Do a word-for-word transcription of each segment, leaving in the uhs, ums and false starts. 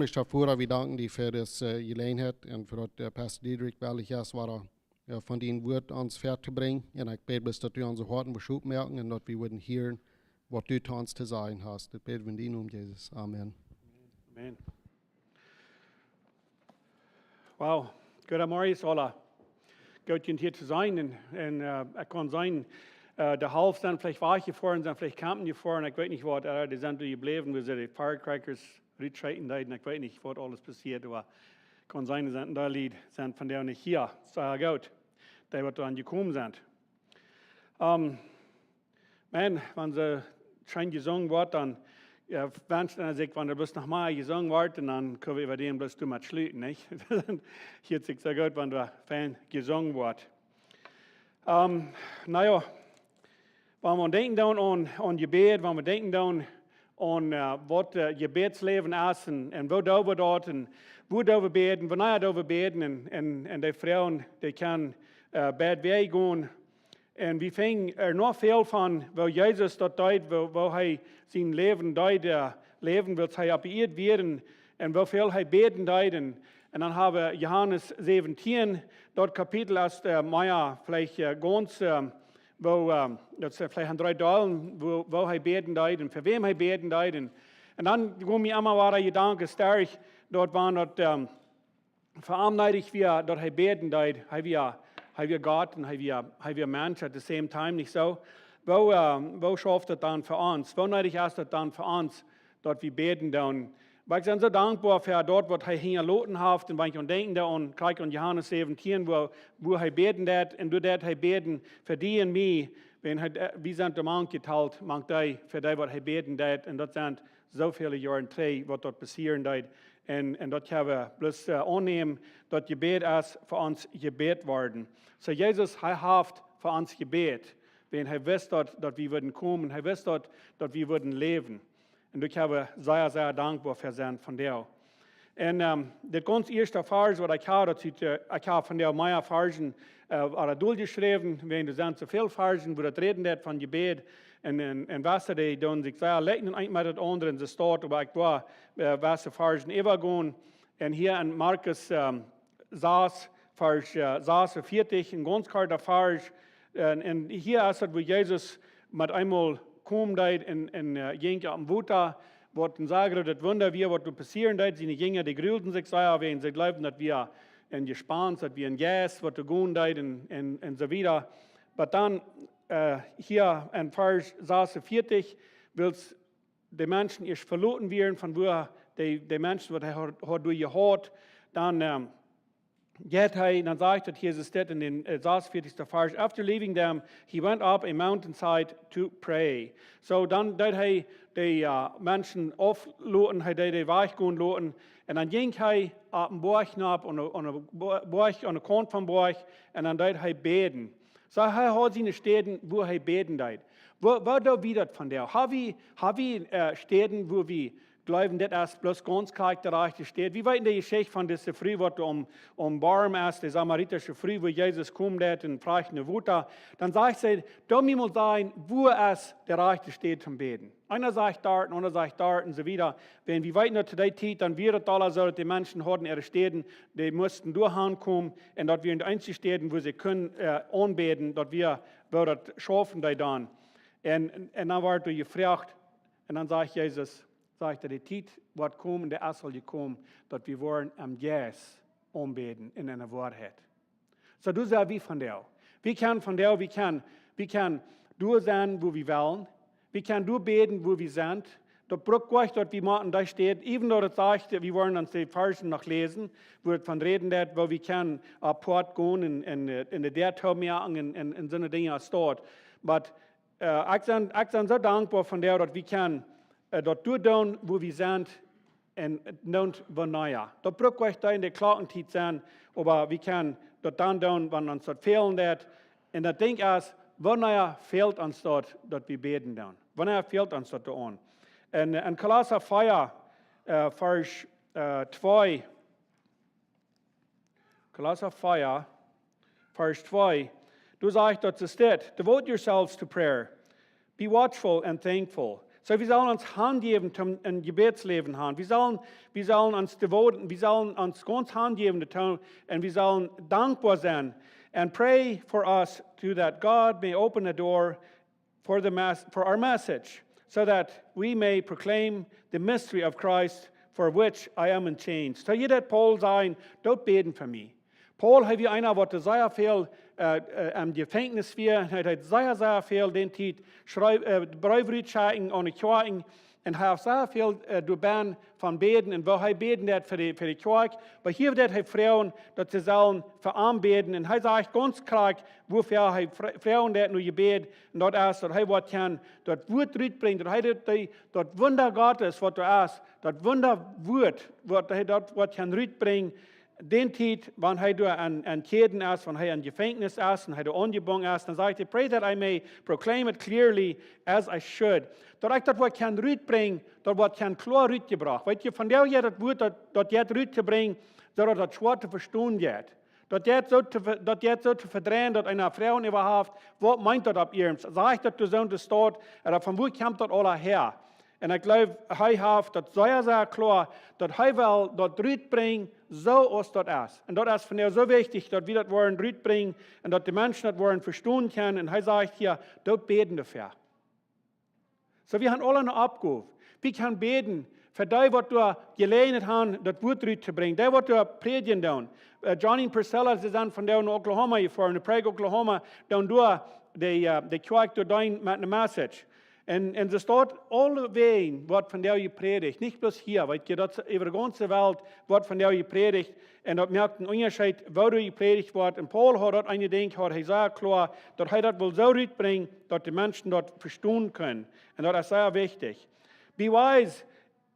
Beste Voda, wie danken die fa dise Jeläajenheit un fa daut Pasta Diederich wellich es, wada von dien Wort ons väatobrinjen. Un ekj bäd bloos, daut du onse Hoaten wurscht opmoaken un daut wie wudden hieren, waut du to ons to sajen hast. Daut bäd wie en dienen Nomen, Jesus. Amen. Amen. Wow, goodemorjes aula. Goot junt hia to seenen. Un ekj kaun seenen, de Halft sent veleicht wajchjefoaren, sent veleicht campen jefoaren, ekj weet nich waut, dee sent doa jebläwen, wua see de firecrackers rutscheeten deeden, ekj weet nich waut aules passieet, oba kaun seenen, dee sent, dee Lied sent vondoag nich hia. Sea goot, dee waut doa aunjekomen sent. Maun, wan soo scheen jesungen woat, dan wenscht eena sikj, wan doa bloos noch mea jesungen woat, un dan kjenn wie äwa dän bloos doamet schluten, nich? Hieet sikj soo goot, wan doa fein jesungen woat. Na jo, wan wie denkjen doonen aun Jebäd, wan wie denkjen doonen aun waut Jebädsläwen es un woo doo wie daut un wua doo wie bäden, wanea doo wie bäden, un dee Froagen, dee kjennen beid Wäaj gonen. Un wie finjen doa noch väl von, woo Jesus daut deed, woo hee sien Läwen deed läwen, wiels hee opp de Ieed wia, un woo väl hee bäden deed. Un dan hab wie Johanes säwentieen, daut Kapitel es mea veleicht gaunz, woo, daut es veleicht en dree Deelen, woo hee bäden deed un fa wäm hee bäden deed. Un dan gonen mie emma wada Jedanken derch, daut wan daut fa am needich wia, daut hee bäden deed, hee wia Gott un hee wia Mensch at the same time, nich soo? Woo schauft daut dan fa ons? Woo needich es daut dan fa ons, daut wie bäden doonen? Oba ekj sie soo dankboa fa daut, waut hee hinjaloten haft, un wan ekj aun denkjen doo, kjikj aun Johanes säwentieen, wua hee bäden deed, un doa deed hee bäden fa die un mie, wan wie sent doa mank jetalt, mank dee, fa dee waut hee bäden deed, un daut sent soo väle Joaren trigj, waut daut passieren deed. Un daut kjenn wie bloos aunnämen, daut Jebäd es fa ons jebäden worden. Soo Jesus, hee haft fa ons jebät, wan hee wist, daut wie wudden komen, hee wist, daut wie wudden läwen. Un doa kjenn wie sea, sea dankboa fa sennen vondoag. Un dit gaunz ieeschte Varsch, waut ekj ha, daut sitt, ekj ha vondoag mea Varschen doa doljeschräwen, wäajen doa sent soo väl Varschen, wua daut räden deit von Jebäd. Un wesse, dee doonen sikj sea likjnen, eent met daut aundre, un see staut, oba ekj woa wesse Varschen äwagonen. Un hia en Markus sas, Varsch sasunvieetich, en gaunz korta Varsch. Un hia es daut, wua Jesus met eemol komen deed un jinkj opp em Wota, waut en sea grootet Wunda wia, waut doa passieren deed. Siene Jinja, dee grulden sikj sea, wäajen see jleewden, daut wia en Jespenst, daut wia en Jeist, waut doa gonen deed, un soo wieda. Oba dan hia en Varsch sasunvieetich, wiels de Menschen ieescht veloten wieren von wua, de Menschen, waut hee haud doa jehaut, dan jeit hee, dan sajcht daut Jesus dit en dän sasunvieetichsten Varsch: After leaving them, he went up a mountainside to pray. Soo dan deed hee de Menschen aufloten, hee deed dee wajchgonen loten, un dan jinkj hee opp en Boajch nopp, aun de Kaunt vom Boajch, un dan deed hee bäden. Soo hee haud siene Städen, wua hee bäden deed. Woo doo wie daut vondoag? Ha wie Städen, wua wie jleewen, dit es bloos gaunz krakjt de rajchte Städ? Wie weeten de Jeschicht von dise Fru, waut doa om Borm es, de samaritasche Fru, wua Jesus komen deit un frajcht no Wota. Dan sajcht see: Doo mie mol sajen, wua es de rajchte Städ toom bäden? Eena sajcht doa un aundra sajcht doa un soo wieda. Wan wie weeten daut to dee Tiet, dan wia daut aula soo, daut de Menschen hauden äare Städen, dee musten doa hankomen, un daut wieren de eensje Städen, wua see kunnen aunbäden, daut wia, wua daut schaufen deed dan. Un dan wort doa jefroacht, un dan sajcht Jesus, sajcht hee: De Tiet woat komen, de es aul jekomen, daut wie woaren em Jeist aunbäden un en de Woarheit. Soo doa sent wie vondoag. Wie kjennen vondoag, wie kjennen doa sennen, wua wie wellen. Wie kjennen doa bäden, wua wie sent. Daut brukt goanich, daut wie motten doa städen, even though daut sajcht, wie woaren ons de Varschen noch läsen, wua daut von räden deit, woo wie kjennen apoat gonen un en de Däa toomoaken un soone Dinja aus daut. Oba ekj sie soo dankboa vondoag, daut wie kjennen daut doa doonen, wua wie sent, un nich wanea. Daut brukt goanich en de Klockentiet sennen, oba wie kjennen daut dan doonen, wan ons daut fälen deit. Un daut Dinkj es, wanea fält ons daut, daut wie bäden doonen? Wanea fält ons daut doa aun? En Kolossa vea, Varsch twee, Kolossa vea, Varsch twee, doa sajcht daut, soo steit: Devote yourselves to prayer. Be watchful and thankful. So, wie sellen ons hanjäwen toom een Jebädsläwen han. Wie sellen, wie sellen ons devoten, wie sellen ons gaunz hanjäwen doatoo un wie sellen dankboa sennen. And pray for us to that God may open a door for the mas- for our message, so that we may proclaim the mystery of Christ, for which I am in chains. So hia deit Paul sajen: Doot bäden fa mie. Paul, hee wia eena, waut sea väl, äh, äh, em Jefenkjnis wia. Hee deed sea, sea väl dän Tiet schriew-, äh, Breew rutschekjen aun de Kjoakjen. Un hee haud sea väl, äh, doa bie von bäden. Un woo hee bäden deed fa de, fa de Kjoakj. Oba hia deed hee froagen, daut see sellen fa am bäden. Un hee sajcht gaunz krakjt, wuafäa hee fro-, froagen deed no Jebäd. Un daut es, daut hee waut kaun, daut Wuat rutbrinjen, daut hee daut, daut, daut Wunda Gottes, waut doa es, daut Wunda Wuat, waut hee daut waut kaun rutbrinjen, dän Tiet, wan hee doa aun, aun Kjäden es, wan hee em Jefenkjnis es un hee doa aunjebungen es, dan sajcht hee: Pray that I may proclaim it clearly as I should. Daut ekj daut waut kaun rutbrinjen, daut waut kaun kloa rutjebrocht. Weet jie, vondoag jeit daut Wuat, daut, daut jeit ruttobrinjen, soo daut daut schwoa to vestonen jeit. Daut jeit soo to ve-, daut jeit soo to vedreien, daut eena froagen äwahaupt, waut meent daut opp iernst? Sajcht daut doa soo en de Staut, ooda von wua kjemt daut aula häa? Un ekj jleew, hee haft daut sea, sea kloa, daut hee well daut rutbrinjen, soo aus daut es. Un daut es vondoag soo wichtich, daut wie daut woaren rutbrinjen un daut de Menschen daut woaren vestonen kjennen. Un hee sajcht hia: Doot bäden doafäa. So, wie han aule eene Oppgow. Wie kjennen bäden fa dee, waut doa jeläajent han, daut Wuat ruttobrinjen. Dee, waut doa prädjen doonen. Äh, Johnny un Priscilla, see sent vondoag no Oklahoma jefoaren, no Prague, Oklahoma, doonen doa de, äh, de Kjoakj doa deenen met eene Message. Un, un see staut aule Wäaj, woat vondoag jeprädicht. Nich bloos hia, weet jie, daut es äwa de gaunze Welt, woat vondoag jeprädicht. Un daut moakt eenen Unjascheet, woo doa jeprädicht woat. Un Paul haud daut eene Dinkj, haud hee sea kloa, daut hee daut wull soo rutbrinjen, daut de Menschen daut vestonen kjennen. Un daut es sea wichtich. Be wise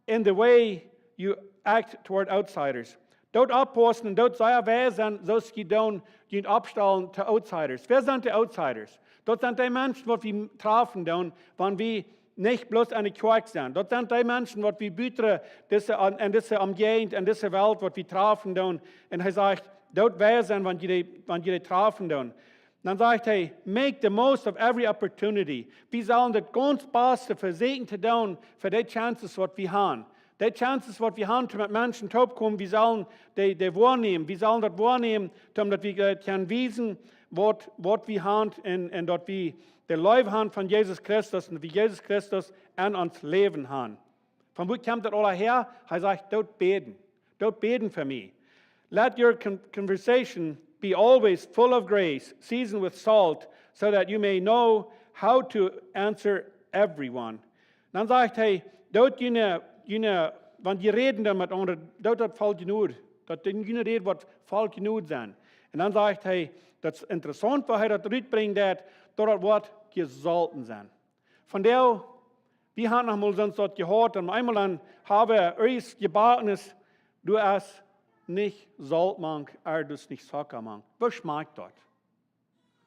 in the way you act toward outsiders. Doot oppaussen un doot sea wies sennen, soo aus jie doonen, junt oppstalen to outsiders. Wäa sent de outsiders? Daut sent dee Menschen, waut wie trafen doonen, wan wie nich bloos aun de Kjoakj sent. Daut sent dee Menschen, waut wie buten dise, aun, aun dise Omjäajent, aun dise Welt, waut wie trafen doonen. Un hee sajcht: Doot wies sennen, wan jie dee, wan jie dee trafen doonen. Dan sajcht hee: Make the most of every opportunity. Wie sellen daut gaunz baste vesieekjen to doonen fa dee chances, waut wie han. Dee chances, waut wie han, toom met Menschen toopkomen, wie sellen dee, dee woanämen. Wie sellen daut woanämen, toom daut wie, äh, kjennen wiesen, waut, waut wie han un, un daut wie de Leew han von Jesus Christus un wie Jesus Christus aun ons Läwen han. Von wua kjemt daut aula häa? Hee sajcht: Doot bäden. Doot bäden fa mie. Let your con- conversation be always full of grace, seasoned with salt, so that you may know how to answer everyone. Dan sajcht hee: Doot june, june, wan jie räden dan met aundre, doot daut voll Jnod. Daut june Räd woat voll Jnod sennen. Un dan sajcht hee, daut es interessaunt, woo hee daut rutbrinjt, daut, daut daut woat jesolten sennen. Vondoag, wie han noch mol soont daut jeheat, un eemol dan haben wie irjent jebaken, doa es nich Solt mank, ooda doa es nich Zocka mank. Woo schmakjt daut?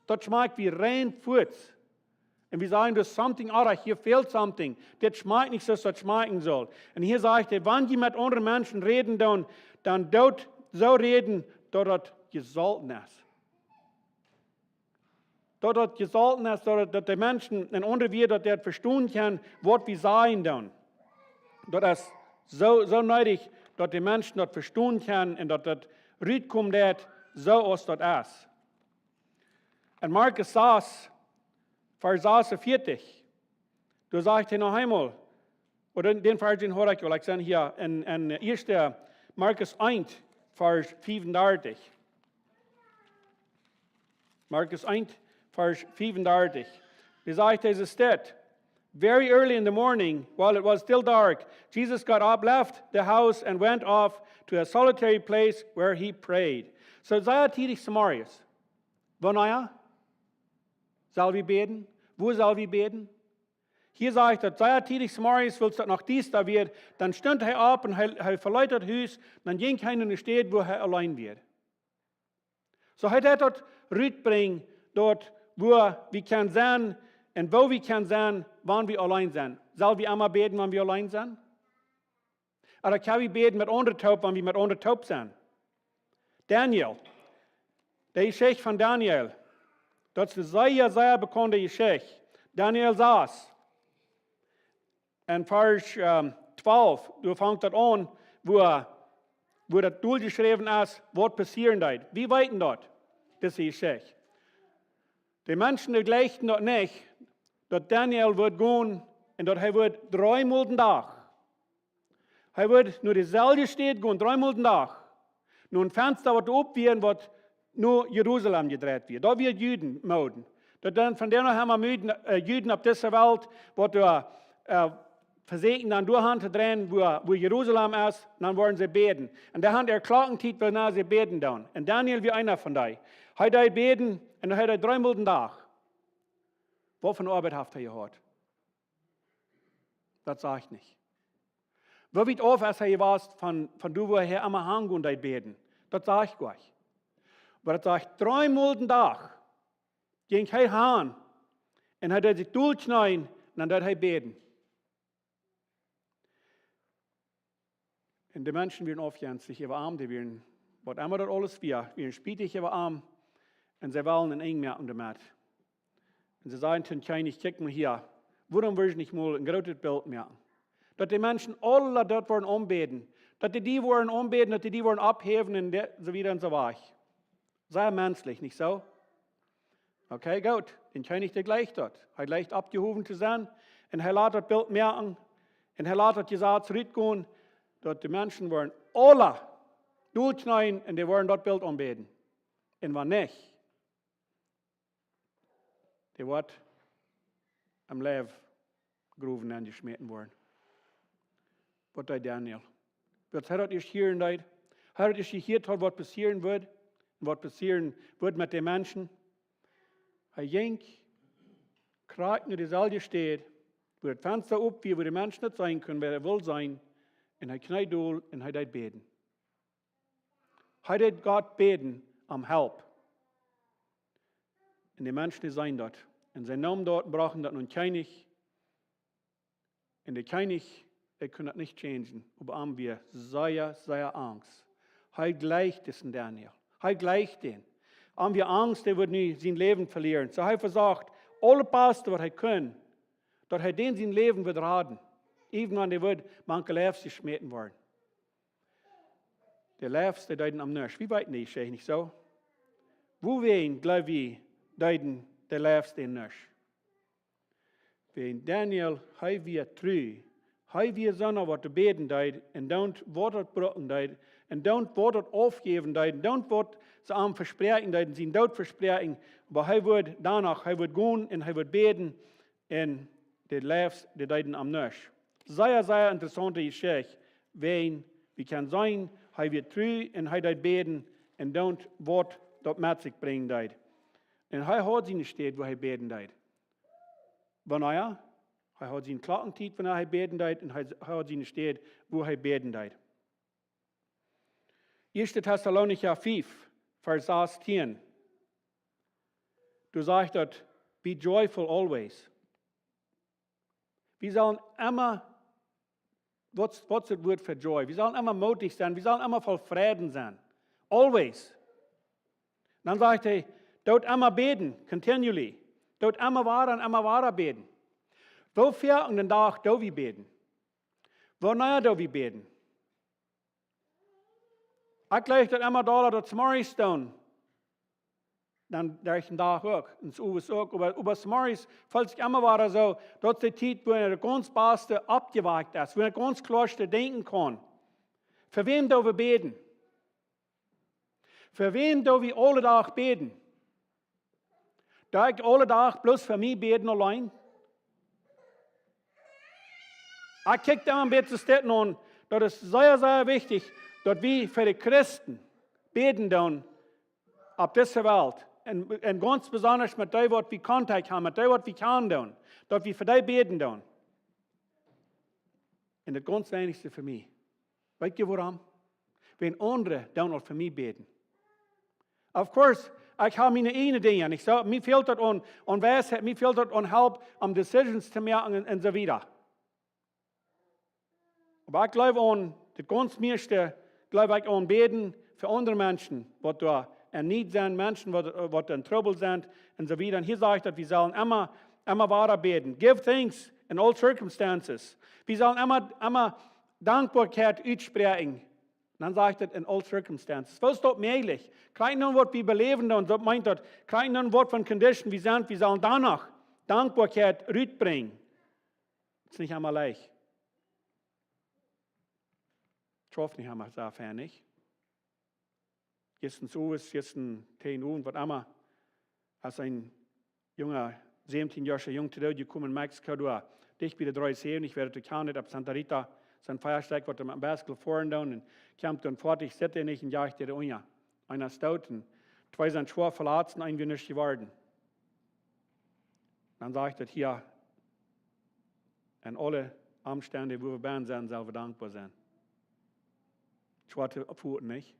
Daut schmakjt wie rein fuaz. Un wie sajen: Doa es something orrajcht, hia fält something. Dit schmakjt nich soo aus daut schmakjen saul. Un hia sajcht hee: Wan jie met aundre Menschen räden doonen, dan doot soo räden, daut daut jesolten es. Daut daut jesolten es, daut, daut de Menschen, en aundre Wieed, daut dee vestonen kjennen, waut wie sajen doonen. Daut es soo, soo needich, daut de Menschen daut vestonen kjennen un daut daut rutkomen deit, soo aus daut es. En Markus sas, Varsch sasunvieetich, doa sajcht hee noch eemol, ooda dän, dän Varsch, dän hab ekj aul, ekj sie hia en, en ieeschte Markus eent, Varsch fiefundartich. Markus eent, Varsch fiefundartich. Doa sajcht hee, es dit: Very early in the morning, while it was still dark, Jesus got up, left the house, and went off to a solitary place where he prayed. So, sea tiedich zemorjes. Wanea sell wie bäden? Wua sell wie bäden? Hia sajcht daut, sea tiedich zemorjes, wiels daut noch diesta wia, dan stunt hee opp un hee, hee veleet daut Hus, dan jinkj hee no eene Städ, wua hee auleen wia. So hee deed daut rutbrinjen, daut wua wie kjennen sennen un woo wie kjennen sennen, wan wie auleen sent. Sell wie emma bäden, wan wie auleen sent? Ooda kjenn wie bäden met aundre toop, wan wie met aundre toop sent? Daniel. De Jeschicht von Daniel. Daut es eene sea, sea bekaunde Jeschicht. Daniel sas. En Varsch ähm, twalf, doa fangt daut aun, wua, wua daut doa jeschräwen es, waut passieren deed. Wie weeten daut, dise Jeschicht. De Menschen, dee jleewen daut nich, daut Daniel wudd gonen un daut hee wudd dreemol dän Dach. Hee wudd no deeselwje Städ gonen, dreemol dän Dach. No een Fensta, waut opp wia, waut no Jerusalem jedreit wia. Daut wia Juden, Juden. Daut dan von doa noch emma Juden, äh, Juden opp dise Welt, waut doa äh, vesieekjen dan doa han to dreien, wua, wua Jerusalem es, dan woaren see bäden. Un dee han äare Klockentiet, wanea see bäden doonen. Un Daniel wia eena von dee. Hee deed bäden un hee deed dreemol dän Dach. Waut fa Oabeit haft hee jehaut? Daut sajcht nich. Woo wiet auf es hee jewast von, von doa, wua hee emma hangonen deed bäden? Daut sajcht nich. Oba daut sajcht, dreemol dän Dach jinkj hee han un hee deed sikj dolkjneeen un dan deed hee bäden. Un de Menschen wieren aufjenstich äwa am, dee wieren, waut emma daut aules wia, wieren spietich äwa am. Un see wullen een Enj moaken doamet. Un see säden to dän Kjennich: "Kjikj mol hia, wuarom wurscht du nich mol een grootet Bilt moaken? Daut de Menschen aula daut woaren aunbäden, daut dee die woaren aunbäden, daut dee die woaren opphäwen un de-, soo wieda un soo wajch." Sea menschlich, nich soo? Okay, goot. Dän Kjennich, dee jleicht daut. Hee jleicht oppjehowen to sennen. Un hee lat daut Bilt moaken. Un hee lat daut Jesaz rutgonen, daut de Menschen woaren aula dolkjneeen un dee woaren daut Bilt aunbäden. Un wan nich, dee woat em Leew Growen nenjeschmäten woaren. Waut deed Daniel? Waut hee daut ieescht hieren deed, hee daut ieescht jehieet haud, waut passieren wudd, un waut passieren wudd met de Menschen. Hee jinkj krakjt no deeselwje Städ, wua daut Fensta opp wia, wua de Menschen daut seenen kunnen, wäa hee wull seenen, un hee kjneed dol un hee deed bäden. Hee deed Gott bäden om Help. Un de Menschen, dee säden daut. Un see neemen daut un brochten daut no dän Kjennich. Un de Kjennich, hee kunn daut nich changen, oba am wia sea, sea angst. Hee jleicht disen Daniel. Hee jleicht dän. Am wia angst, hee wudd nu sien Läwen velieren. Soo hee vesocht aule Baste, waut hee kunn, daut hee dän sien Läwen wudd raden. Even wan dee wudd mank de Leew jeschmäten woaren. De Leew, dee deeden am nuscht. Wie weeten dee Jeschicht, nich soo? Wuawäajen, jleew wie, deeden de Leew dän nuscht? Wäajen Daniel, hee wia tru. Hee wia soona, waut doa bäden deed, un doont, waut daut brucken deed, un doont, waut daut aufjäwen deed, un doont, waut see am vespräakjen deeden, sien Doot vespräakjen. Oba hee wudd doano, hee wudd gonen un hee wudd bäden, un de Leew, dee deeden am nuscht. Sea, sea interessaunte Jeschicht. Wäajen, wie kjennen seenen, hee wia tru un hee deed bäden, un doont, waut daut met sikj brinjen deed. Un hee haud siene Städ, wua hee bäden deed. Wanea? Hee haud siene Klockentiet, wanea hee bäden deed, un hee, hee haud siene Städ, wua hee bäden deed. Ieeschte Tessalonicha fiew, Varsch sastieen. Doa sajcht daut: "Be joyful always." Wie sellen emma, waut, waut es daut Wuat fa joy? Wie sellen emma mootich sennen, wie sellen emma voll Fräd sennen. Always. Dan sajcht hee: "Doot emma bäden, continually." Doot emma wada un emma wada bäden. Woo foaken dän Dach doo wie bäden? Wanea doo wie bäden? Ekj jleich daut emma doa, daut zemorjes doonen. Dan derch dän Dach uk, un 's owes uk. Oba, oba zemorjes feelt sikj emma wada soo, daut es de Tiet, wua daut gaunz baste oppjewakjt es, wua daut gaunz kloa denkjen kaun. Fa wäm doo wie bäden? Fa wäm doo wie aule Dach bäden? Doo ekj aule Dach bloos fa mie bäden auleen? Ekj kjikj doa een bät stet aun, daut es sea, sea wichtich, daut wie fa de Christen bäden doonen opp dise Welt. Un, un gaunz besonda met dee, waut wie Kontakt haben, met dee, waut wie kjanen doonen, daut wie fa dee bäden doonen. Un daut gaunz weinichste fa mie. Weet jie wuarom? Wäajen aundre doonen aul fa mie bäden. Of course, ekj hab miene ieejne Dinja, nich soo? Mie fält daut aun, aun Weisheit, mie fält daut aun Help, om decisions to moaken un, un soo wieda. Oba ekj jleew aun, daut gaunz mieeschte, jleew ekj aun bäden fa aundre Menschen, waut doa en need sent, Menschen, waut, waut en trouble sent, un soo wieda. Un hia sajcht daut, wie sellen emma, emma wada bäden. "Give thanks In all circumstances. Wie sellen emma, emma Dankboakjeit utspräakjen. Dan sajcht et in all circumstances. Woo es daut mäajlich? Krakjt nu waut wie beläwen doonen, daut meent daut, krakjt nu waut von condition wie sent, wie sellen doano Dankboakjeit rutbrinjen. Et es nich emma leicht. Et schauft nich emma soo fein, nich? Jistren Owent, jistren Owent, waut emma, aus een junga, säwentien Joa Jung to Doot jekomen en Mexiko, doa dicht bie de dree säwentich, wäa daut kjant, opp Santa Rita, sent Fia Stekj, waut met een Bicycle foaren doonen, un kjemt dan foadich, sitt hee nich un jajcht hee unja. Eena es doot un twee sent schwoa veletzt un een wia nuscht jeworden. Dan sajcht et hia, en aule Omstend, wua wie bennen sent, sell wie dankboa sennen. Schwoa to foten, nich?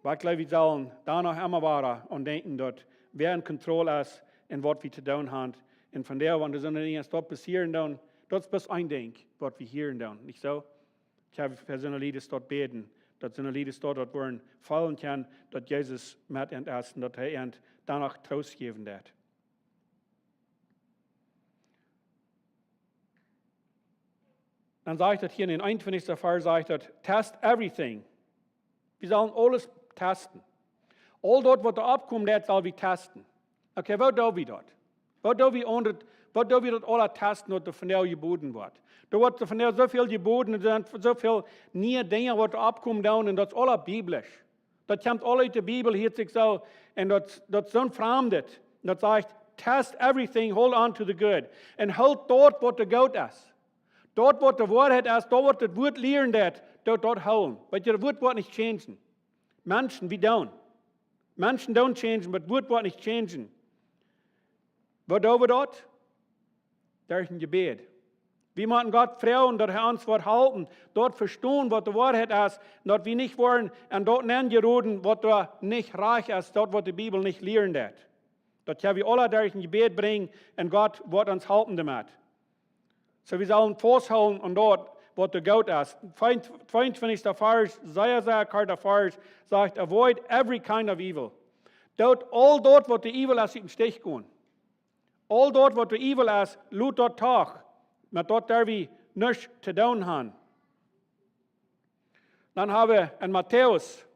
Oba ekj jleew, wie sellen doano emma wada aun denkjen, daut wäa en Kontroll es un waut wie to doonen haben. Un von doa, wan doa soone Dinja daut passieren doonen, daut es bloos een Dinkj, waut wie hieren doonen, nich soo? Ekj hab fa soone Lied daut bäden, daut soone Lied daut, daut woaren feelen kjennen, daut Jesus met an es un daut hee an doano Troost jäwen deit. Dan sajcht et hia en dän eenuntwintichsten Varsch, sajcht et: "Test everything." Wie sellen aules testen. Aul daut, waut doa oppkomen deit, sell wie testen. Okay, woo doo wie daut? Woo doo wie aun daut, woo doo wie daut aula testen, waut doa vondoag jeboden woat? Doa woat vondoag soo väl jeboden, doa sent soo väl niee Dinja, waut doa oppkomen doonen, un daut es aula biblisch. Daut kjemt aula ut de Bibel, hieet sikj soo, un daut, daut es soon Framdet. Daut sajcht: "Test everything, hold on to the good." Un hoolt daut, waut doa goot es. Daut, waut de Woarheit es, daut, waut daut Wuat lieren deit, daut, daut hoolen. Weet jie, daut Wuat woat nich changen. Menschen, wie doonen. Menschen doonen changen, oba daut Wuat woat nich changen. Woo doo wie daut? Derch een Jebäd. Wie motten Gott froagen, daut hee ons woat halpen, daut vestonen, waut de Woarheit es, un daut wie nich woaren en daut nenjeroden, waut doa nich rajcht es, daut, waut de Bibel nich lieren deit. Daut kjenn wie aula derch een Jebäd brinjen un Gott woat ons halpen doamet. Soo, wie sellen fausthoolen aun daut, waut doa goot es. Twee-, tweeuntwintichsten Varsch, sea, sea korta Varsch, sajcht: "Avoid every kind of evil." Doot aul daut, waut doa evil es, ut dän Stich gonen. Aul daut, waut doa evil es, lot daut doch. Met daut derw wie nuscht to doonen haben. Dan hab wie en Matäus,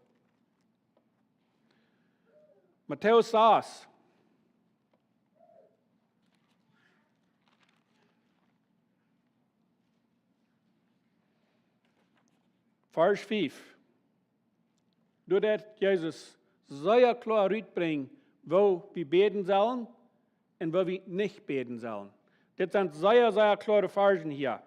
Matäus sas, Varsch fief. Doa deit Jesus sea kloa rutbrinjen, woo wie bäden sellen un woo wie nich bäden sellen. Dit sent sea, sea kloare Varschen hia.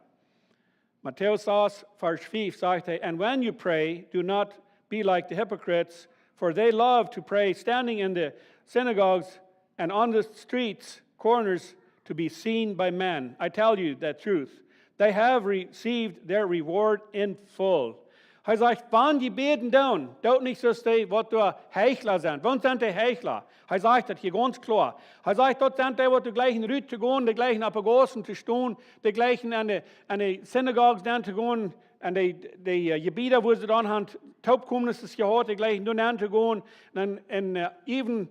Matäus sas, Varsch fief sajcht hee: "And when you pray, do not be like the hypocrites, for they love to pray standing in the synagogues and on the streets corners to be seen by men. I tell you the truth, they have received their reward in full." Hee sajcht, wan jie bäden doonen, doot nich soo aus dee, waut doa Heichla sent. Waut sent dee Heichla? Hee sajcht daut hia gaunz kloa. Hee sajcht, daut sent dee, waut doa jleichen rut to gonen, dee jleichen oppe Gaussen to stonen, dee jleichen aun de, aun de Synagogen aun to gonen, aun de, de, äh, Jebieden, wua see dan haben Toopkommnisse jehaut, dee jleichen doa aun to gonen, un, un, äh, even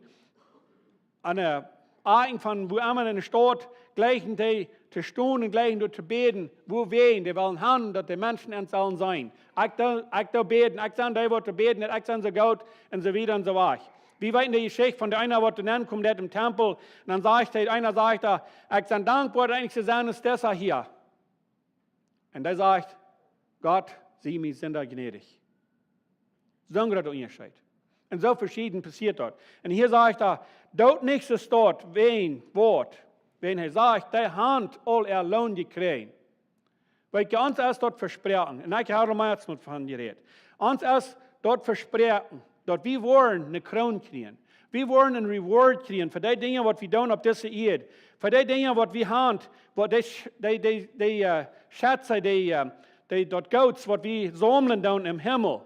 aun de Akjen von wua emma en de Staut, jleichen dee to stonen un jleichen doa to bäden, wuawäajen? Dee wellen haben, daut de Menschen an sellen seenen. Ekj doo, ekj doo bäden, ekj sie dee, waut deit bäden, ekj sie soo goot, un soo wieda un soo wieda. Wie weeten de Jeschicht von dee eena, waut doa nenn kjemt, dee em Tempel, un dan sajcht hee, eena sajcht doa: "Ekj sie dankboa, daut ekj nich soo sie aus disa hia." Un hee sajcht: "Gott, sie mie Sinda gnädich." Soon groota Unjascheet. Un soo veschieden passieet daut. Un hia sajcht hee: "Doot nich soo stonen, wäajen waut?" Wäajen hee sajcht, dee haben aul äa Loon jekjräajen. Weet jie, ons es daut vesproaken. Un ekj hab doa mea von jerät. Ons es daut vesproaken, daut wie woaren eene Kroon kjrieen. Wie woaren een Reward kjrieen fa dee Dinja, waut wie doonen opp dise Ieed. Fa dee Dinja, waut wie haben, waut dee, Sch-, dee, dee, dee, äh, Schätze, dee, äh, dee, daut Goot, waut wie saumlen doonen em Himmel.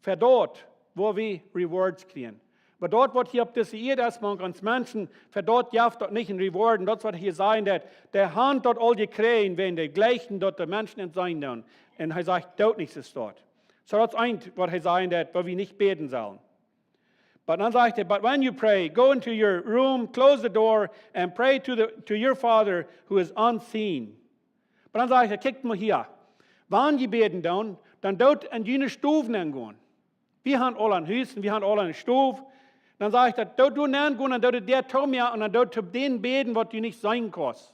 Fa daut woa wie Rewards kjrieen. Oba daut, waut hia opp dise Ieed es, mank ons Menschen, fa daut jeft daut nich een Reward. Un daut es, waut hee hia sajen deit, dee haben daut aul jekjräajen, wäajen dee jleichen, daut de Menschen an seenen doonen. Un hee sajcht, doot nich soo stonen. Soo, daut es eent, waut hee sajen deit, waut wie nich bäden sellen. But dan sajcht hee, "But when you pray, go into your room, close the door, and pray to, the, to your Father who is unseen." Oba dan sajcht hee, "Kjikjt mol hia. Wan jie bäden doonen, dan doot en june Stow nenn gonen." Wie haben aule een Hus un wie haben aule eene Stow. Dan sajcht hee, "Doot doa nenn gonen un doot de Däa toomoaken un dan doot to dän bäden, waut du nich seenen kaust."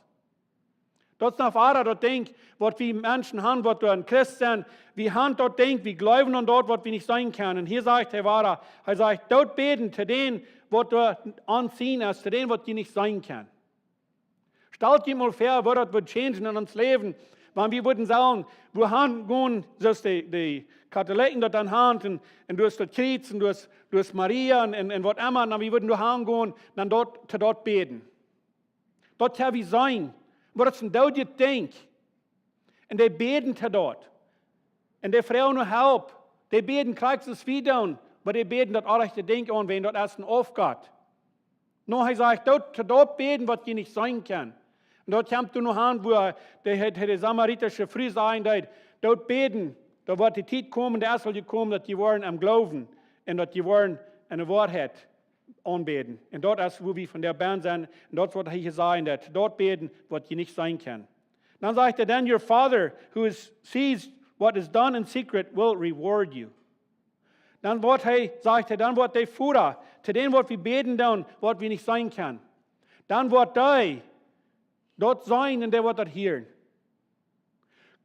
Daut es noch wada daut Dinkj, waut wie Menschen haben, waut wie een Christ sent. Wie haben daut Dinkj, wie jleewen aun daut, waut wie nich seenen kjennen. Un hia sajcht hee wada, hee sajcht, "Doot bäden to dän, waut doa unseen es, to dän, waut jie nich seenen kjennen." Stalt junt mol väa, woo daut wudd changen en ons Läwen, wan wie wudden sajen, wie haben gonen, soo aus de, de Katholiken daut dan haben, un, un doa es daut Kjriez, un doa es, doa es Maria, un, un, un waut emma, un wie wudden doa han gonen, dan doa, to doa bäden. Daut haben wie seenen, oba daut es een doodjet Dinkj. Un dee bäden to doa. Un dee froagen no Help. Dee bäden krakjt soo aus wie doonen, oba dee bäden daut orrajchte Dinkj aun, wiels daut es een Aufgott. No, hee sajcht, "Doot, to doa bäden, waut jie nich seenen kjennen." Un daut kjemt doa noch aun, woo de, de, de samaritische Fru sajen deed, "Doot bäden, daut woat de Tiet komen, de es aul jekomen, daut jie woaren aum Gloowen un daut jie woaren enne Woarheit aunbäden." Un daut es, woo wie von doa bäden sent. Un daut es, waut hee hia sajen deed. "Doot bäden, waut jie nich seenen kjennen." Dan sajcht hee, "Then your Father, who is, sees what is done in secret, will reward you." Dan woat hee, sajcht hee, dan woat de Voda, to dän, waut wie bäden doonen, waut wie nich seenen kjennen, dan woat hee daut seenen un dee woat daut hieren.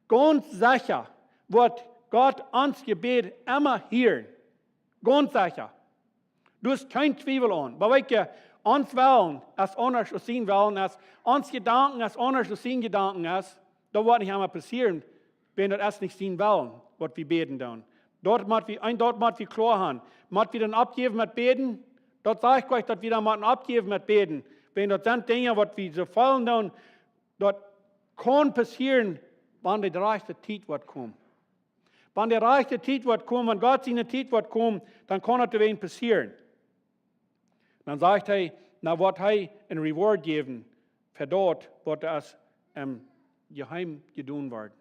Gaunz secha woat Gott ons Jebäd emma hieren. Gaunz secha. Doa es kjeen Twiewel aun. Oba weet jie, ons Wellen es aundasch aus sien Wellen es. Ons Jedanken es aundasch aus sien Jedanken es. Daut woat nich emma passieren, wiels daut es nich sien Wellen, waut wie bäden doonen. Daut mott wie, un daut mott wie kloa haben. Mott wie dan oppjäwen met bäden? Daut saj ekj uk, daut wie dan motten oppjäwen met bäden. Wiels daut sent Dinja, waut wie soo feelen doonen, daut kaun passieren, wan de rajchte Tiet woat komen. Wan de rajchte Tiet woat komen, wan Gott siene Tiet woat komen, dan kaun daut doawäajen passieren. Dan sajcht hee, dan woat hee een Reward jäwen fa daut, waut aus em Jeheim jedonen woat.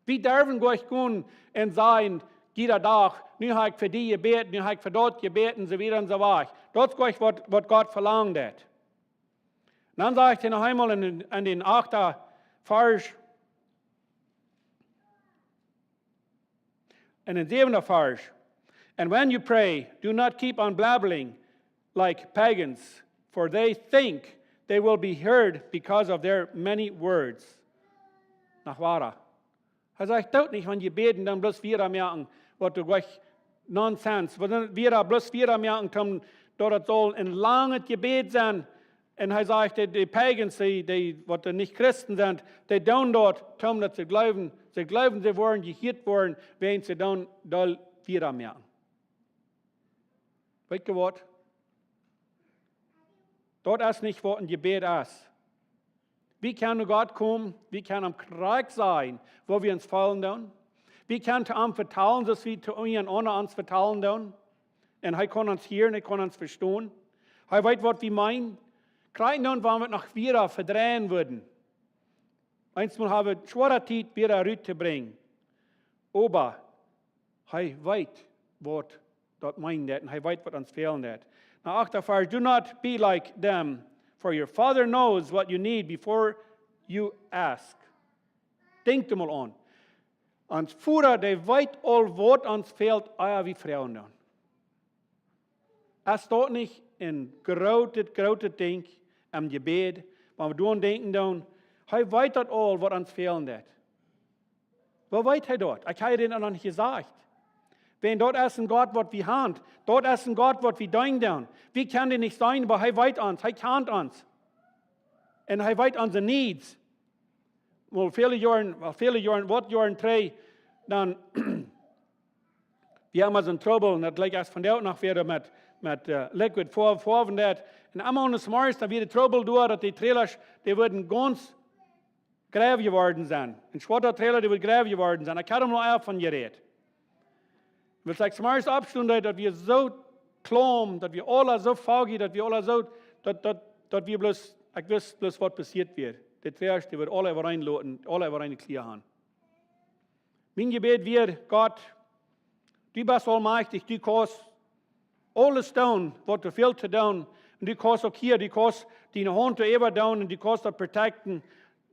Wie derwen nich gonen un sajen, jieda Dach, "Nu hab ekj fa die jebät, nu hab ekj fa daut jebät," un soo wieda un soo wieda. Daut es nich, waut, waut Gott velangt haft. Dan sajcht hee noch eemol en, en dän achten Varsch, en dän säwenden Varsch, "And when you pray, do not keep on blabbling like pagans, for they think they will be heard because of their many words." Noch wada. Hee sajcht, "Doot nich, wan jie bäden, dan bloos wieda moaken, waut doa nich nonsens, waut dan wieda, bloos wieda moaken, toom, daut et saul een langet Jebäd sennen." Un hee sajcht, de, de Pagans, dee, dee, waut nich Christen sent, dee doonen daut, toom daut see jleewen, see jleewen, see woaren jehieet woaren, wan see dan doa wieda moaken. Weet jie waut? Daut es nich, waut een Jebäd es. Wie kjennen no Gott komen, wie kjennen am krakjt sajen, woo wie ons feelen doonen. Wie kjennen to am vetalen, soo aus wie to eent aundret ons vetalen doonen. Un hee kaun ons hieren, hee kaun ons vestonen. Hee weet, waut wie meenen. Krakjt dan, wan wie noch wieda vedreien wudden. Eemol haben wie schwoare Tiet wieda rut to brinjen. Oba hee weet, waut daut meent, un hee weet, waut ons fält. Dan achten Varsch, "Do not be like them, for your Father knows what you need before you ask." Denkjt mol aun. Ons Voda, dee weet aul, waut ons fält, ea wie froagen doonen. Es daut nich een grootet, grootet Dinkj em Jebäd, wan wie doaraun denkjen doonen, hee weet daut aul, waut ons fält. Woo weet hee daut? Ekj hab junt daut noch nich jesajcht. Wan daut es een Gott, waut wie haben, daut es een Gott, waut wie deenen doonen. Wie kjennen dän nich seenen, oba hee weet ons, hee kjant ons. Un hee weet onse needs. Well, väle Joaren, well, väle Joaren, waut Joaren trigj, dan, wie haben soon Trubbel, un daut jlikjt aus vondoag noch wada met, met, eh, liquid foam, foam un daut. Un emma aun de Morjes, dan wia de Trubbel doa, daut de Trailers, dee wudden gaunz jrew jeworden sennen. Een schwoata Trailer, dee wudd jrew jeworden sennen. Ekj hab doa mol von jerät. Wiels ekj 's Morjes oppstunt, daut wia soo kloam, daut wia aula soo foggy, daut wia aula soo, daut, daut, daut wia bloos, ekj wist bloos, waut passieet wia. De Trailers, dee wudd aula äwareen loten, aula äwareen kjlieren. Mien Jebäd wia, Gott, du best aulmajchtich, du kaust aules doonen, waut doa fält to doonen. Un du kaust uk hia, du kaust diene Haunt doa äwa doonen un du kaust daut protecten,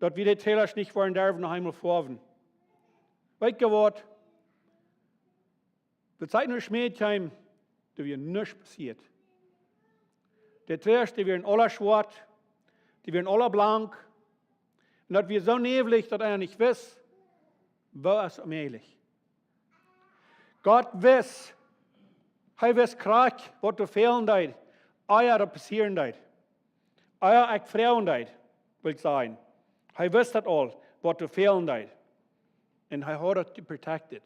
daut wie de Trailers nich woaren derwen noch eemol foawen. Weet jie waut? Daut sent no Schmäd kjeem, doa wia nuscht passieet. De Trailers, dee wieren aula schwoat, dee wieren aula blank. Un daut wia soo näwlich, daut eena nich wist, woo es daut mäajlich. Gott wist, hee wist krakjt, waut doa fälen deed, ea daut passieren deed. Ea ekj froagen deed, well ekj sajen. Hee wist daut aul, waut doa fälen deed. Un hee haud daut geprotected.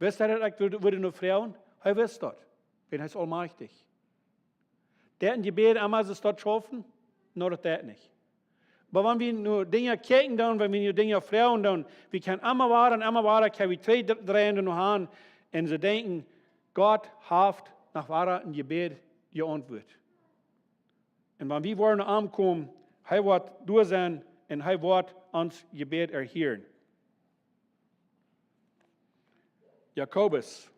Wist hee daut ekj wudd, wudd no froagen? Hee wist daut. Wiels hee es aulmajchtich. Deit een Jebäd emma soo daut schaufen? Nä, daut deit nich. Oba wan wie no Dinja kjikjen doonen, wan wie no Dinja froagen doonen, wie kjennen emma wada un emma wada, kjenn wie twee, dree no han un see denkjen, Gott haft noch wada een Jebäd jeauntwuat. Un wan wie woaren no am komen, hee woat doa sennen un hee woat ons Jebäd erhieren. Jakobus.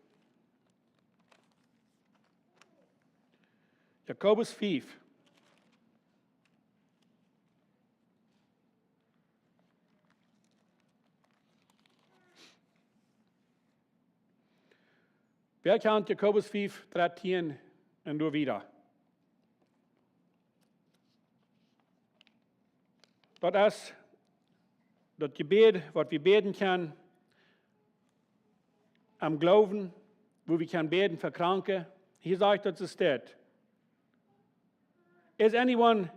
Jakobus fief. Wäa kjant Jakobus fief, dartieen un doa wieda? Daut es daut Jebäd, waut wie bäden kjennen, em Gloowen, woo wie kjennen bäden fa Kranke. Hia sajcht daut, es daut: Is anyone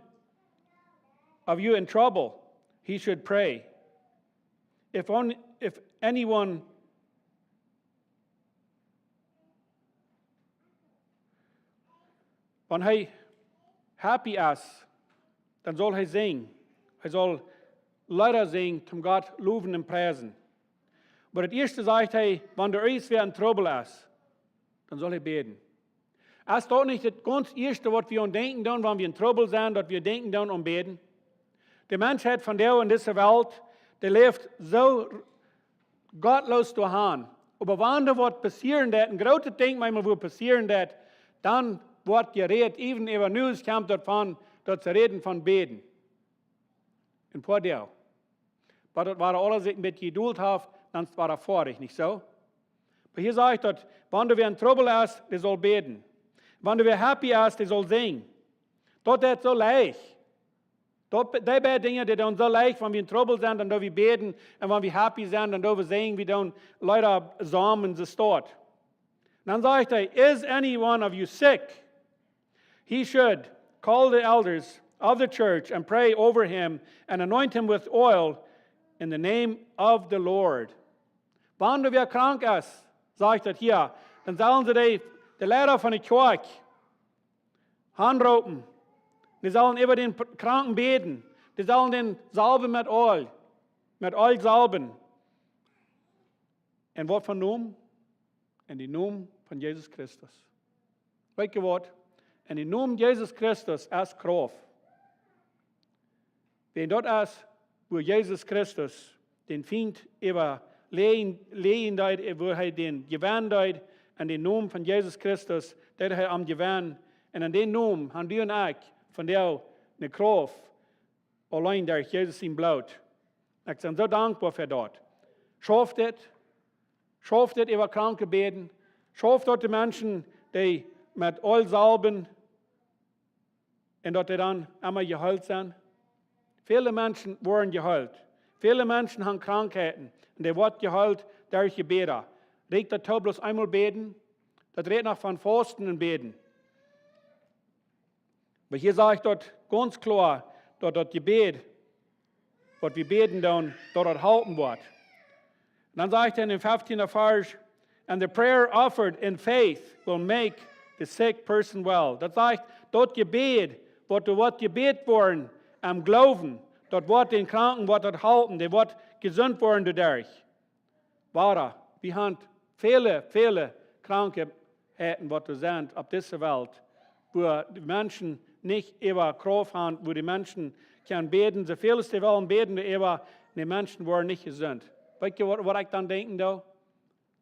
of you in trouble? He should pray. If on, if anyone, wan hee happy es, dan saul hee sinjen. Hee saul Leeda sinjen, toom Gott lowen un priesen. Oba daut ieeschte sajcht hee, wan doa irjentwäa en Trubbel es, dan saul hee bäden. Es daut nich daut gaunz ieeschte, waut wie aun denkjen doonen, wan wie en Trubbel sent, daut wie denkjen doonen aun bäden? De Menschheit vondoag en dise Welt, dee läft soo gottloos doaraun. Oba wan doa waut passieren deit, een grootet Dinkj mau wudd passieren deit, dan woat jerät, even äwa News kjemt daut von, daut see räden von bäden. Een poa Doag. Oba daut woaren aule sikj een bät Jedult haben, dan es daut foadich, nich soo? Oba hia sajcht daut, wan doa wäa en Trubbel es, dee saul bäden. Wan doa wäa happy es, dee saul sinjen. Daut es soo leicht. Daut, dee beid Dinja, dee doonen soo leicht, wan wie en Trubbel sent, dan doo wie bäden. Un wan wie happy sent, dan doo wie sinjen, wie doonen Leeda samen, soo steit. Dan sajcht hee, is anyone of you sick? He should call the elders of the church and pray over him and anoint him with oil in the name of the Lord. Wan doa wäa krank es, sajcht daut hia, dan sellen see de, de Leida von de Kjoakj aunroopen. Dee sellen äwa dän Kranken bäden. Dee sellen dän salwen met Oil, met Oil salwen. En waut fa Nomen? En dän Nomen von Jesus Christus. Weet jie waut? En dän Nomen Jesus Christus es Krauft. Wan daut es, woo Jesus Christus dän Fient äwa läajen, läajen deed, woo hee dän jewennen deed, en dän Nomen von Jesus Christus, deed hee am jewennen. Un en dän Nomen haben wie un ekj vondoag eene Krauft, auleen derch Jesus sien Bloot. Ekj sie soo dankboa fa daut. Schauft dit, schauft dit äwa Kranke bäden, schauft daut de Menschen, dee met Oil salwen, un daut dee dan emma jeheelt sent. Väle Menschen woaren jeheelt. Väle Menschen haben Krankheiten. Un dee woaren jeheelt derch Jebäda. Rieekjt daut too bloos eemol bäden? Daut rät noch von Fausten un Bäden. Oba hia sajcht daut gaunz kloa, daut daut Jebäd, waut wie bäden doonen, daut daut halpen woat. Un dan sajcht hee en dän feftienden Varsch, and the prayer offered in faith will make the sick person well. Daut sajcht, daut Jebäd, waut doa woat jebäden woaren, em Gloowen, daut woat dän Kranken, woat daut halpen, dee woat jesunt woaren doaderch. Wada, wie haben väle, väle Krankheiten, waut doa sent opp dise Welt, woo de Menschen nich äwa Krauft haben, woo de Menschen kjennen bäden, soo väl aus dee wellen bäden, äwa de Menschen woaren nich jesunt. Weet jie waut, waut ekj dan denkjen doo?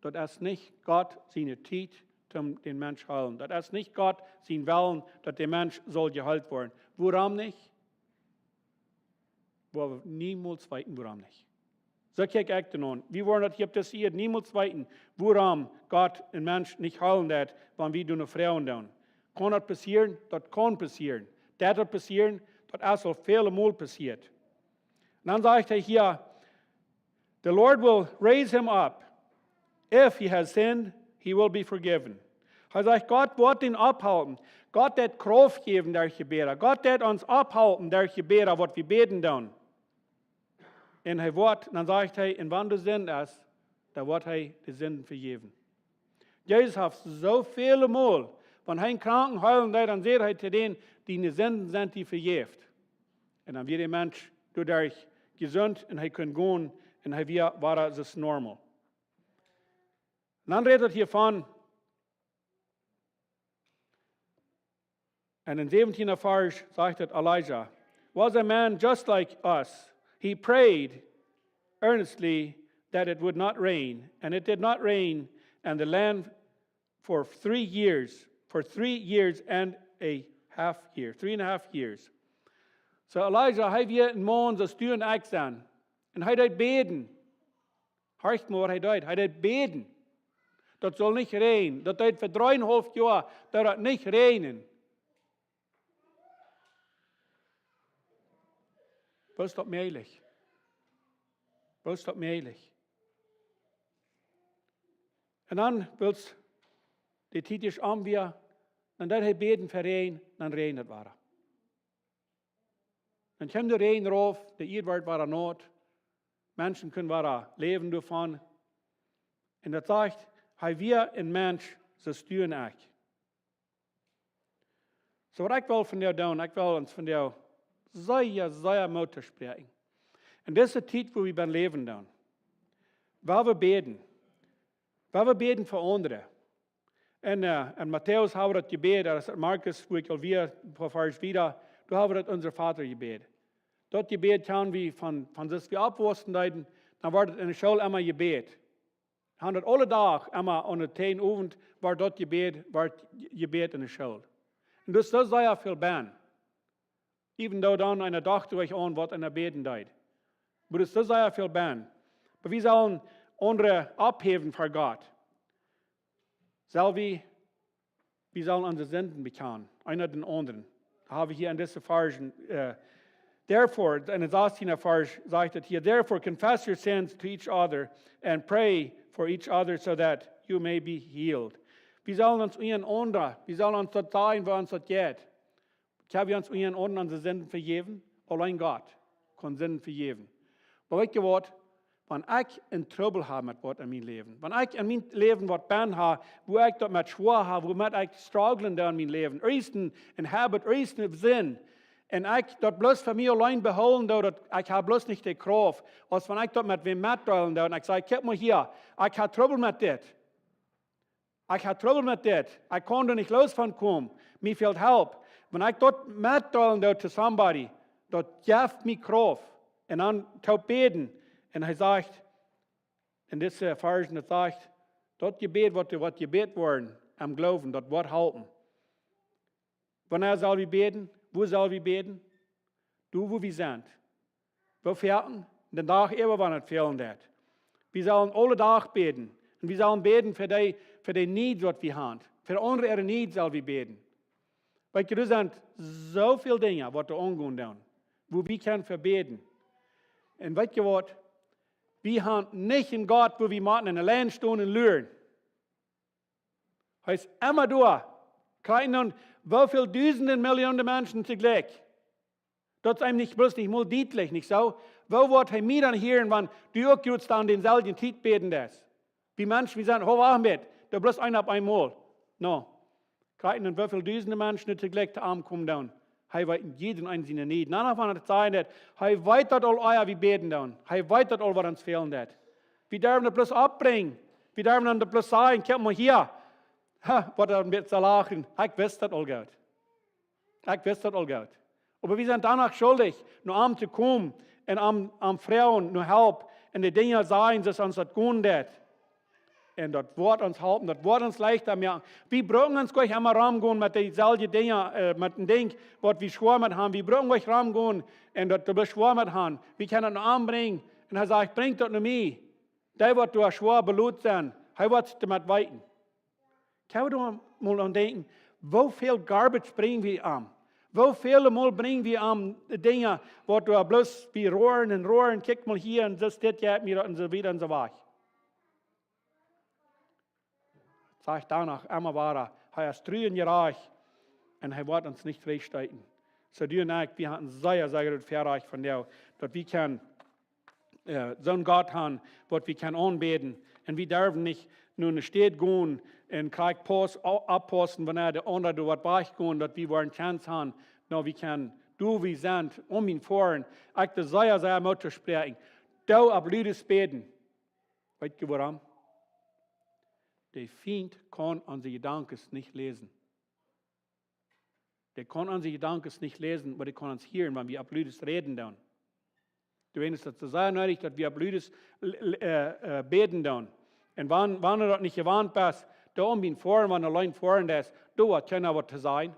Daut es nich Gott siene Tiet toom dän Mensch heelen. Daut es nich Gott sien Wellen, daut de Mensch saul jeheelt woaren. Wuarom nich? Woa wie niemols weeten, wuarom nich. Soo kjikj ekj doa aun. Wie woaren daut hia opp dise Ieed niemols weeten, wuarom Gott een Mensch nich heelen deit, wan wie doano froagen doonen. Kaun daut passieren? Daut kaun passieren. Deit daut passieren? Daut es aul väle Mol passieet. Un dan sajcht hee hia: "The Lord will raise him up. If he has sinned, he will be forgiven." Hee sajcht, Gott woat am opphalpen. Gott deit Krauft jäwen derch Jebäda. Gott deit ons opphalpen derch Jebäda, waut wie bäden doonen. Un hee woat, dan sajcht hee, un wan doa Sind es, dan woat hee de Sinden vejäwen. Jesus haft soo väle Mol, wan hee eenen Kranken heelen deed, dan säd hee to dän: "Diene Sinden sent die vejäft." Un dan wia de Mensch doaderch jesunt un hee kunn gonen un hee wia wada soo aus normal. Un dan rät daut hia von, un em säwentieenden Varsch sajcht et, Elijah was a man just like us. He prayed earnestly that it would not rain, and it did not rain, and the land for three years, for three years and a half year, three and a half years. So Elijah, hee wia een Maun soo aus du un ekj sent. Un hee deed bäden. Horcht mol, waut hee deed. Hee deed bäden. Daut saul nich räajnen. Daut deed fa dreeunhaulf Joa, daut daut nich räajnen. Woo es daut mäajlich? Woo es daut mäajlich? Un dan, wiels de Tiet es om wia, dan deed hee bäden fa Räajen, dan räajend et wada. Dan kjeem de Räajen rauf, de Ieed wort wada naut, Menschen kunnen wada läwen doavon. Un daut sajcht, hee wia een Mensch soo aus du un ekj. So waut ekj well vondoag doonen, ekj well ons vondoag sea, sea Moot toospräakjen. En dise Tiet, wua wie bie läwen doonen, wua wie bäden, wua wie bäden fa aundre. En, äh, en Matäus hab wie daut Jebäd, daut es Markus, wua ekj aul wia, een poa Varsch wieda, doa hab wie daut Onse Voda Jebäd. Daut Jebäd kjanen wie von, von soo aus wie oppwaussen deeden, dan wort et en de School emma jebät. Haben daut aule Doag, emma aun dän Owent, wort daut Jebäd, wort jebät en de School. Un daut es soo sea väl bie. Even though dan eena docht doa aun, waut eena bäden deed. Oba daut es soo sea väl bie. Oba wie sellen aundre opphäwen fa Gott. Sell wie, wie sellen onse Sinden bekjanen, eena dän aundren. Daut hab wie hia en dise Varschen, äh, therefore, en dän sastienden Varsch sajcht et hia: "Therefore confess your sins to each other and pray for each other so that you may be healed." Wie sellen ons unjarenaunda, wie sellen ons daut sajen, woo ons daut jeit. Kjenn wie ons unjarenaunda onse Sinden vejäwen? Auleen Gott kaun Sinden vejäwen. Oba weetst du waut? Wan ekj een Trubbel hab met waut en mien Läwen, wan ekj en mien Läwen waut bie hab, wua ekj daut met schwoa hab, wua met ekj strugglen doo en mien Läwen, irjent een, een Habit, irjent eene Sind, un ekj daut bloos fa mie auleen behoolen doo, daut ekj hab bloos nich de Krauft, aus wan ekj daut met wäm metdeelen doo, un ekj saj: "Kjikj mol hia, ekj hab Trubbel met dit. Ekj hab Trubbel met dit. Ekj kaun doa nich loos von komen. Mie fält Help." Wan ekj daut metdeelen doo to somebody, daut jeft mie Krauft. Un dan toop bäden. Un hee sajcht, en dise Varschen, daut sajcht, daut Jebäd, waut, waut jebät woat, em Gloowen, daut woat halpen. Wanea sell wie bäden? Wua sell wie bäden? Doa, wua wie sent. Woo foaken? Dän Dach äwa, wan et fälen deit. Wie sellen aule Doag bäden. Un wie sellen bäden fa dee, fa dee Needs, waut wie haben. Fa de aundre äare Needs sell wie bäden. Weetst du, doa sent soo väl Dinja, waut doa aungonen doonen, wua wie kjennen fa bäden. Un weetst du waut? Wie haben nich een Gott, wua wie motten en de Lien stonen un luren. Hee es emma doa. Kjikj nu, woo väl dusende Millionen Menschen toojlikj. Daut es eenem nich bloos nich mol dietlich, nich soo? Woo woat hee mie dan hieren, wan du uk jrods dan dänselwjen Tiet bäden deist? Wie Menschen, wie sent, hol, wacht met, du bloos eena opp eemol. No. Kjikj nu, woo väl dusende Menschen nu toojlikj to am komen doonen. Hee weet en jieda eenen siene Need. Na, na, wan et sajen deit, hee weet daut aul, ea wie bäden doonen. Hee weet daut aul, waut ons fälen deit. Wie derwen daut bloos oppbrinjen. Wie derwen dan daut bloos sajen: "Kjikj mol hia." Ha, waut dan met to lachen. Ekj wist daut aul goot. Ekj wist daut aul goot. Oba wie sent dan noch schuldich, no am to komen un am, am froagen no Help un de Dinja sajen, soo aus ons daut gonen deit. Un daut woat ons halpen, daut woat ons leichta moaken. Wie brucken ons nich emma romgonen met deeselwje Dinja, met een Dinkj, waut wie schwoa met haben. Wie brucken nich romgonen un daut wie schwoa met haben. Wie kjennen daut aunbrinjen. Un hee sajcht: Brinjt daut no mie. Dee waut doa schwoa belot sent, hee woat doamet weeten. Kjenn wie doa mol aun denkjen, woo väl garbage brinj wie am? Woo väl mol brinj wie am Dinja, waut doa bloos wie roaren un roaren, kjikj mol hia un soo, dit jeit mie daut un soo wieda un soo wajch. Sajcht doano emma wada: Hee es tru un jerajcht un hee woat ons nich trigjsteeten. Soo du un ekj, wie haben sea, sea groot Väarajcht von die, daut wie kjennen soon Gott haben, waut wie kjennen aunbäden. Un wie derwen nich no ne Städ gonen un krakjt paussen, oppaussen, wanea de aundre doa waut wajch gonen, daut wie woaren Chance haben. Nä, wie kjennen, doa wua wie sent, om ons foaren. Ekj doo sea, sea Moot toospräakjen. Doo opp ludes bäden. Weetst du wuarom? De Fient kaun onse Jedanken nich läsen. Dee kaun onse Jedanken nich läsen, oba dee kaun ons hieren, wan wie opp ludes räden doonen. Doawäajen es daut soo sea needich, daut wie opp ludes bäden doonen. Un wan, wan du daut nich jewant best, doo om ons foaren, wan auleen foaren es, doa woat kjeena waut to sajen.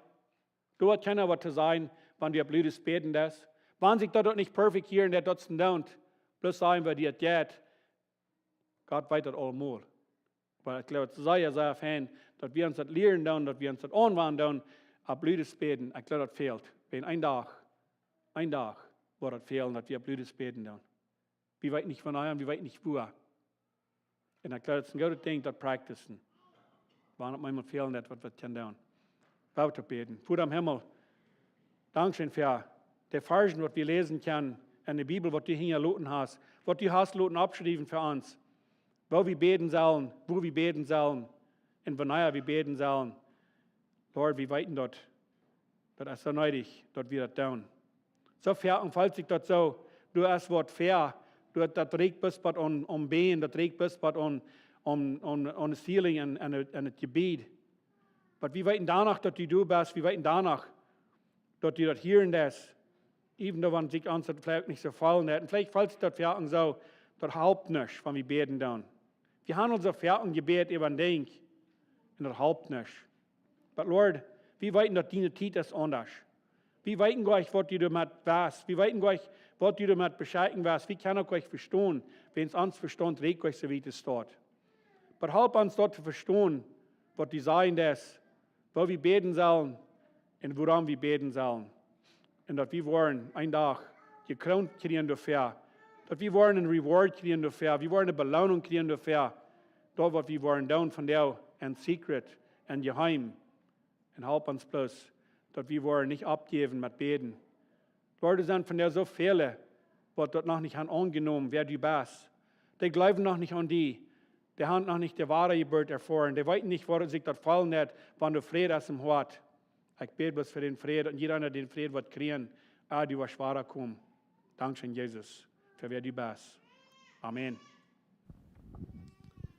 Doa woat kjeena waut to sajen, wan du opp ludes bäden deist. Wan sikj daut uk nich perfekt hieren deit, daut es een Don't. Bloos sajen, woo die daut jeit. Gott weet daut aulemol. Oba ekj jleew, daut es sea, sea fein, daut wie ons daut lieren doonen, daut wie ons daut aunwanen doonen, opp ludes bäden. Ekj jleew, daut fält. Wan een Dach, een Dach woat daut fälen, daut wie opp ludes bäden doonen. Wie weeten nich wanea un wie weeten nich wua. Un ekj jleew, daut es een goodet Dinkj, daut practicen. Wan daut mau fälen deit, waut wie kjennen doonen. Wie woaren bäden. Voda em Himmel, dankscheen fa de Varschen, waut wie läsen kjennen en de Bibel, waut du hinjaloten hast, waut du hast loten oppschriewen fa ons, woo wie bäden sellen, wua wie bäden sellen un wanea wie bäden sellen. Lord, wie weeten daut, daut es soo needich, daut wie daut doonen. Soo foaken felt sikj daut soo, du hast waut ver, du hast daut rikj best waut aun, aun Bän, daut rikj best waut aun, aun, aun, aun de ceiling un, un, un daut Jebied. Oba wie weeten doano, daut du doa best, wie weeten doano, daut du daut hieren deist. Even though wan sikj ons daut veleicht nich soo fälen deit. Un veleicht felt sikj daut foaken soo, daut halpt nuscht, wan wie bäden doonen. Wie haben aul soo foaken jebät äwa een Dinkj. Un daut halpt nuscht. But Lord, wie weeten, daut diene Tiet es aundasch. Wie weeten nich, waut du doamet west. Wie weeten nich, waut du doamet beschekjen west. Wie kjennen uk nich vestonen, wiels ons Vestaunt rikjt nich soo wiet daut steit. Oba halp ons daut to vestonen, waut du sajen deist, woo wie bäden sellen un wuarom wie bäden sellen. Un daut wie woaren een Dach jekroont kjrieen doafäa. Daut wie woaren een Reward kjrieen doafäa. Wie woaren eene Beloonunk kjrieen doafäa. Daut waut wie woaren doonen vondoag en secret, en jeheim. Un halp ons bloos, daut wie woaren nich oppjäwen met bäden. Lord, doa sent vondoag soo väle, waut daut noch nich haben aunjenomen, wäa du best. Dee jleewen noch nich aun die. Dee haben noch nich de woare Jeburt erfoaren. Dee weeten nich, woo sikj daut fälen deit, wan doa Fräd es em Hoat. Ekj bäd bloos fa dän Fräd un jieda eena dän Fräd woat kjrieen, ea du woascht wada komen. Dankscheen, Jesus, fa wäa du best. Amen.